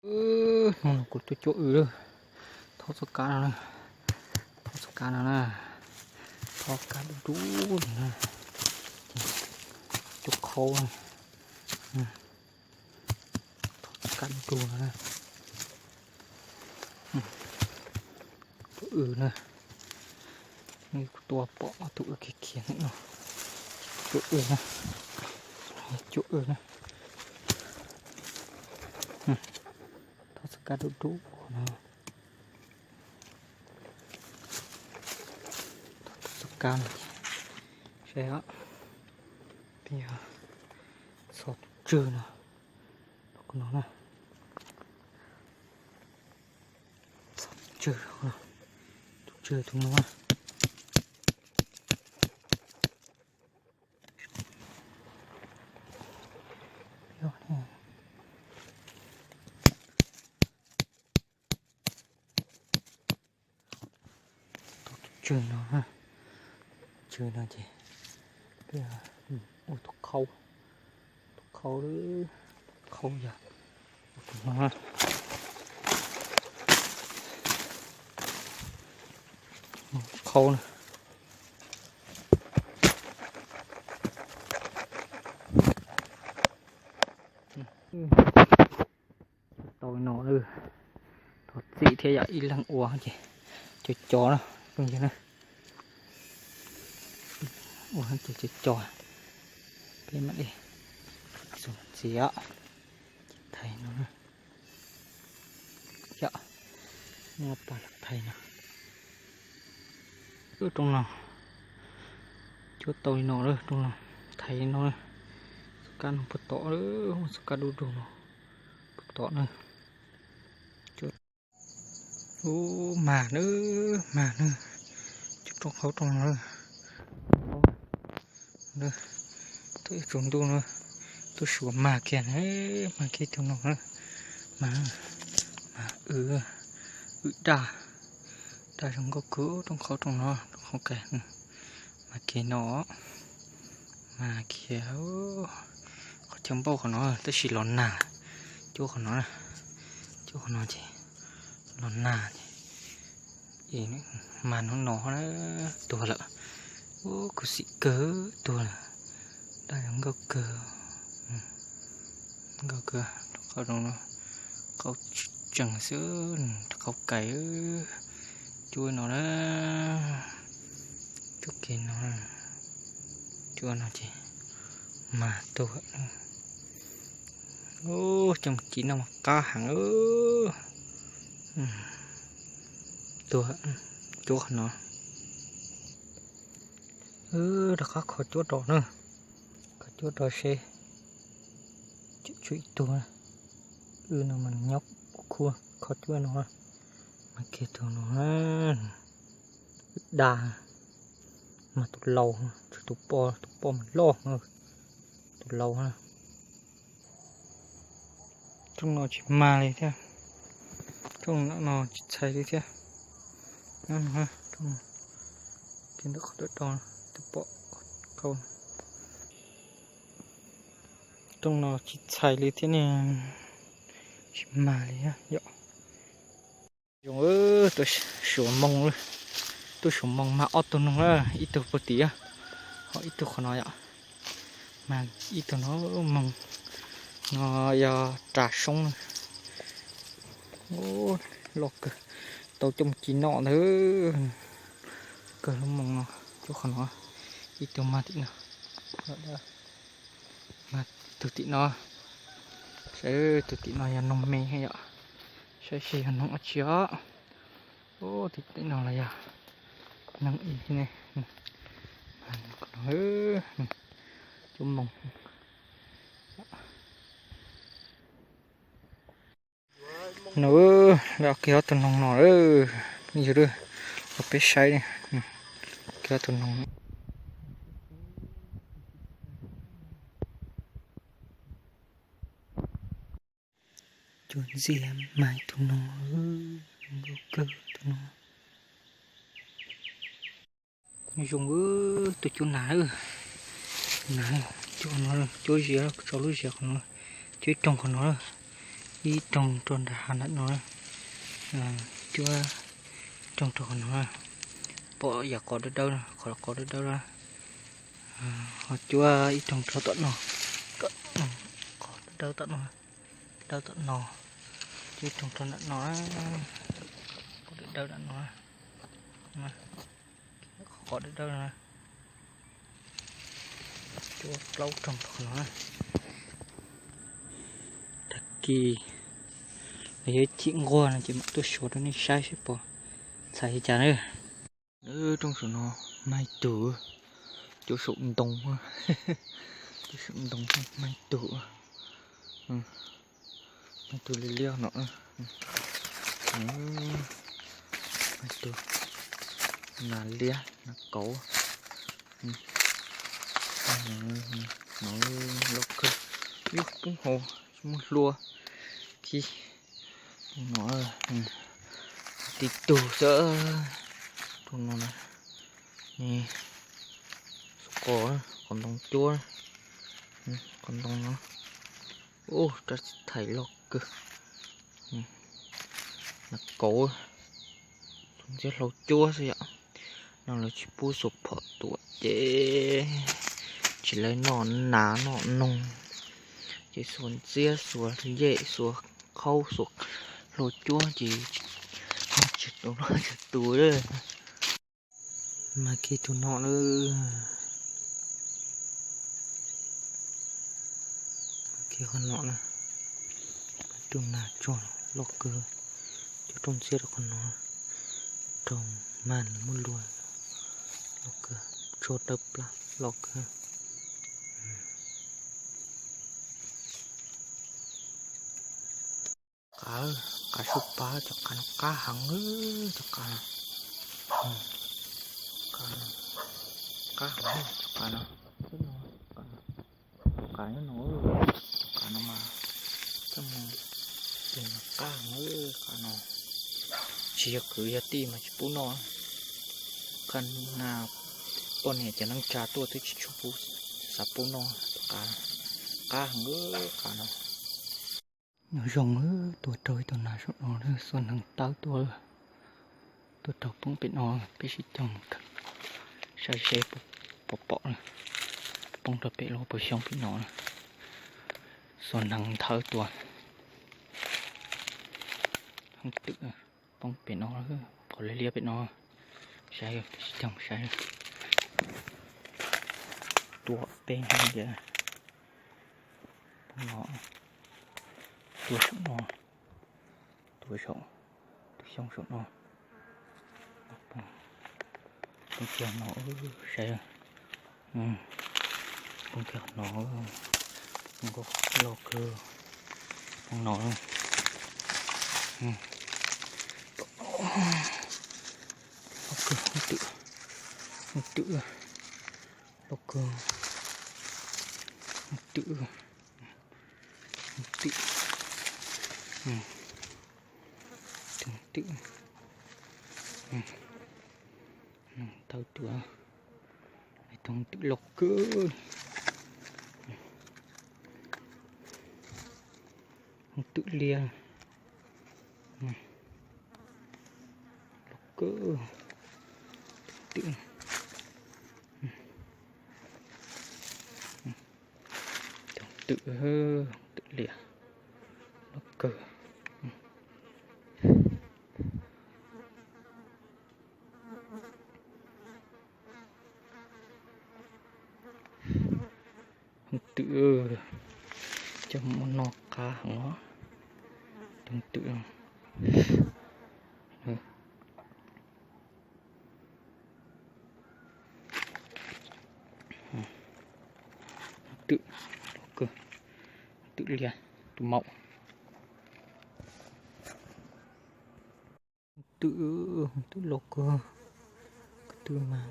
Hnub no kuv tuaj cuab w lawm. Thov txoj kab no na, thov txoj kab no na, thov kab dub dub no na, cuab qhaub na, thov txoj kab dub dub no na. Cuab w na, kuv tuaj pom ob tug w khiav khiav no, cuab w na, cuab w na, thov txoj kab dub dub no. Txoj kab no, saib os, peb yog txog tus tswg no, no na, txog tus tswg, tus tswg tus no. Tus tswg no, tswg no ces ua tus qhaub, tus qhaub, qhaub yog tus no, tus qhaub na. Tau no, thov txim thiab yom, ib leeg ua ces co co na, phooj ywg na. Ua ces co co, peb mam li txiav, thaiv no, yom, muab pas los thaiv no. Rooj no, cuab tau li no lawm, rooj no, thaiv li no, txoj kab no puag tom, txoj kab dub dub no puag tom na. Ub, mag na, mag na, cuab rooj qhaub rooj no. Tuaj ib tsaus ntuj no, tuaj suav mag kiag na, mag kiag tus no na, mag, mag w, w daj, daj zoo nkauj kawg, rooj qhaub rooj no, rooj qhaub kawg, mag kiag no, mag kiag, qhov chaw npauj qhov no tab sis los nag, cuab qhov no, cuab qhov no ces los nag ces mag hnub no tuag lawm. Ub, khuv xim kawg, tuag lawm, daj zoo nkauj kawg, nkauj kawg, rau qhov zoo no, qhaub tseem xwb, rau qhaub kais, cuab no na, cuab kiag no, cuab no ces mag tuag. Ub, coj mus ci noj mas qab heev. Tuag, cuab qhov no. Rov qab kho cuab rau na, kho cuab rau seb, tshuav ib tug, wb no mas nyob khua, kho cuab no, mas kiag tus no, da, mas tus laus, tshuav tus poj, tus poj mas loj, tus laus. Rooj no tsis mag li thiab, rooj no tsis txhais li thiab. Nyob no, rooj no, ntawm qhov do do, tus poj, rooj no tsis txhais li thiab ne, tsis mag li yom. Zoo, tuaj suav moo, tuaj suav moo mag ob tug noog na, ib tug puag tim, ho ib tug qhov no yom. Mag ib tug no, moo no yog ras soob na. Loj kawg, tau coj mus ci noj ntag. Kawg lub moo no, cuab qhov no, ib tug mag tim no, mag tus tim no, saib tus tim no yog noog me yom, saib seb yog noog dab tsi os. Tus tim no los yog noog ib ne, cuab moo. No, lawv kiag ob tug noog no, yog, los peb saib, kiag ob tug noog. Cuab ntxiag mag ib tug no, zoo nkauj kawg tus no. Zoo, tuaj cuab nas, nas, cuab qhov no, cuab ziav, tso lub ziav qhov no, cuab ib rooj qhov no, Ib rooj rau nram hav nram no, cuab rooj rau qhov no, pom yam qos dawb dawb, qhov qos dawb dawb, ho cuab ib rooj rau tom no, qos dawb dawb tom no, dawb tom no, cuab ib rooj rau nram no, qos dawb dawb nram no, qos dawb dawb no, cuab plaub rooj rau qhov no. Tag kis los yog chim nquag no ces mam tuaj xyuas rau nej saib seb puas txhais li cas na. Rooj saum no mag ib tug, cuab saum ntoo, cuab saum ntoo mag ib tug, mag ib tug liab liab no, mag ib tug nas liab nas kauv. No loj kawg, ib poob hau, tsis muaj hlua, khib no, tib tug xwb. Rau no na, qos, qos ntoo cuab, qos ntoo no, ub, rab txim thaim loj kawg. Nas kauv, tus ntxiab hlau cuab xwb yom. No lawv tsis pub xuas phom tuam ces tsis lawv noj nas noj noog, ces xuas ntxiab xuas yej xuas qhaub xuas hlau cuab ces tsis tu loj tsis tu lawm. Mas kiag tus no na, mas kiag qhov no na, tus nas tsuag loj kawg, cov rooj ntxiab rau qhov no, rau mas nws muaj lua loj kawg, tsuag dawb plab loj kawg. Qav, qav sub pab, cov qav no qab heev, cov qav no, qab heev cov qav no, qav nyob no, qav no mas coj mus tes mas qab heev, qav no tsis yog kwv yog tij mas tsis pub noj. Qhov na poj niam cov neej tsa tuaj twb tsis tshua pub, xav pub noj cov qav, qab heev qav no. Nyob zoo, tuaj raug ib tug nas saum no, xuas hneev tawb tuaj, tuaj raug poob pem no, peb sib cog mus saib seb puas pom, poob rau pem los puas xyoob pem no. Xuas hneev nthawv tuaj, hoob twm poob pem no, qhov liab liab pem no. Saib, peb sib cog mus saib, tuaj peb hneev tias poob no, tuaj saum no, tuaj saum, tus xyoob saum no, poob kiag no, saib, poob kiag no, poob loj kawg, poob no, loj kawg, hoob twm, hoob twm, loj kawg, hoob twm, hoob twm, hoob twm, tawb tuaj, tus hoob twm loj kawg, hoob twm liab, loj kawg, twm, tus twm, twm liab, loj kawg. Hoob twm, coj mus noj qab heev os. Tus twm, twm, twm liab, tus maum. Twm, twm loj kawg, twm mas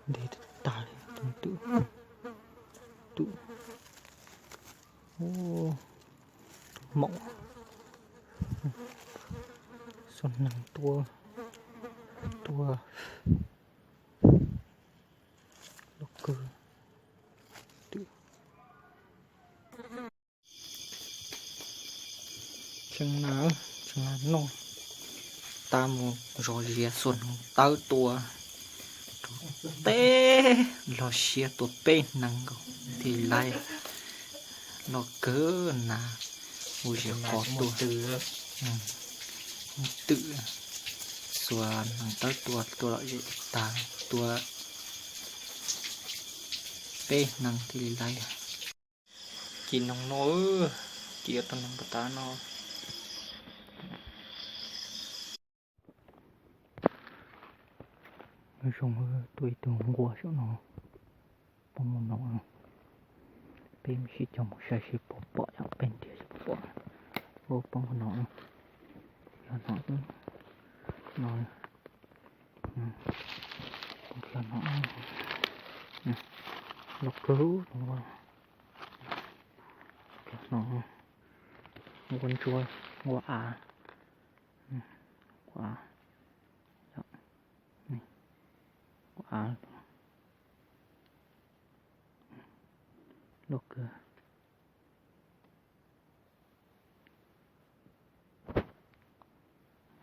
ntev tag li, twm, twm, tus maum, xuas hneev tuaj, tuaj loj kawg, twm. Tseem na, tseem na noj, tab mus zov ziav xuas hneev tawb tua, teb los siab tua peb hneev nkaus thiaj li laib. Loj kawg na, ua ziav qos tua. Twm xuas hneev tawb tua, tua lom zem tag, tua peb hneev thiaj li laib. Ci noog no, ci tau noog puas tas no. Zoo, tua ib tug nquab saum no, poob no. Peb sib cog mus saib seb puas pom, yog peb nrhiav seb puas pom. Poob no, yog no, no, poob kiag no, loj kawg no, no, nquab ntsuab, nquab av, nquab av, nquab av, loj kawg.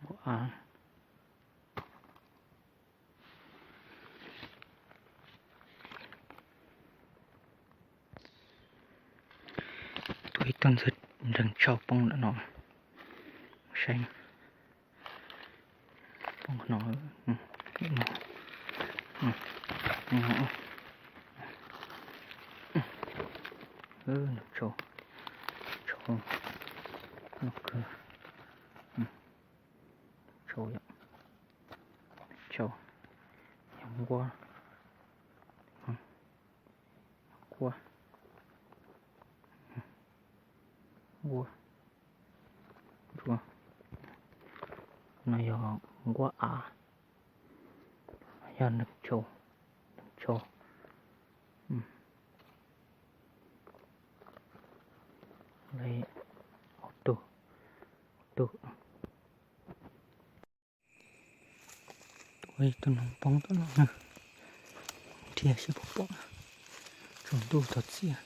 Nquab av. Tua ib tug ntxhw nreeg tsau poob ntawm no. Saib, poob no, no, no, tsau, tsau, no kawg, tsau yom, tsau, yog nquab, nquab, nquab, nquab, no yog nquab av, yog neeg tsau, neeg tsau. Ob tug, ob tug. Tua ib tug noog poob tom no na, nrhiav seb puas pom. Tsaus ntuj tag txiv,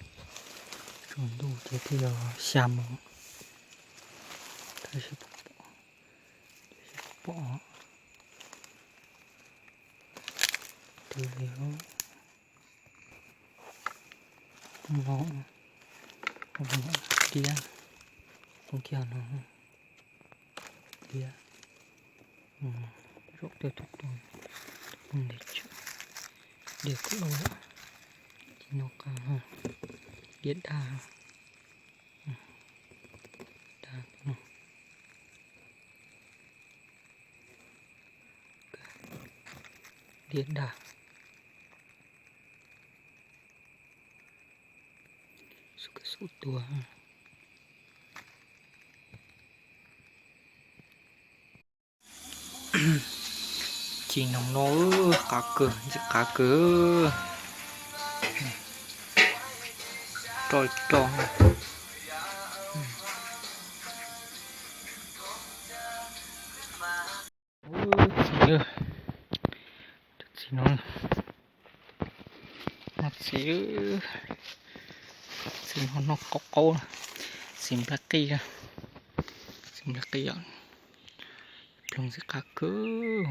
tsaus ntuj ces twb yog xya moos, tab sis puas pom, pom twb no, diab, poob kiag no, diab, zaum tej tus tuaj, poob nti tswm, diab kuj dua, ci no qab, diab daj, daj no, diab daj. Xub kawg xub tuag. Ci noog no, qav kawg, ntxim qav kawg. Roj roj. Txiv, txiv no, no txiv, txiv no noj qaub qaub, txiv nplaj qij, txiv nplaj qij yom, ploog ntxim qab kawg,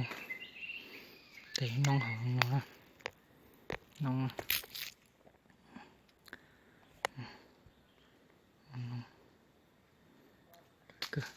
tes noob hauv no, noob, kawg.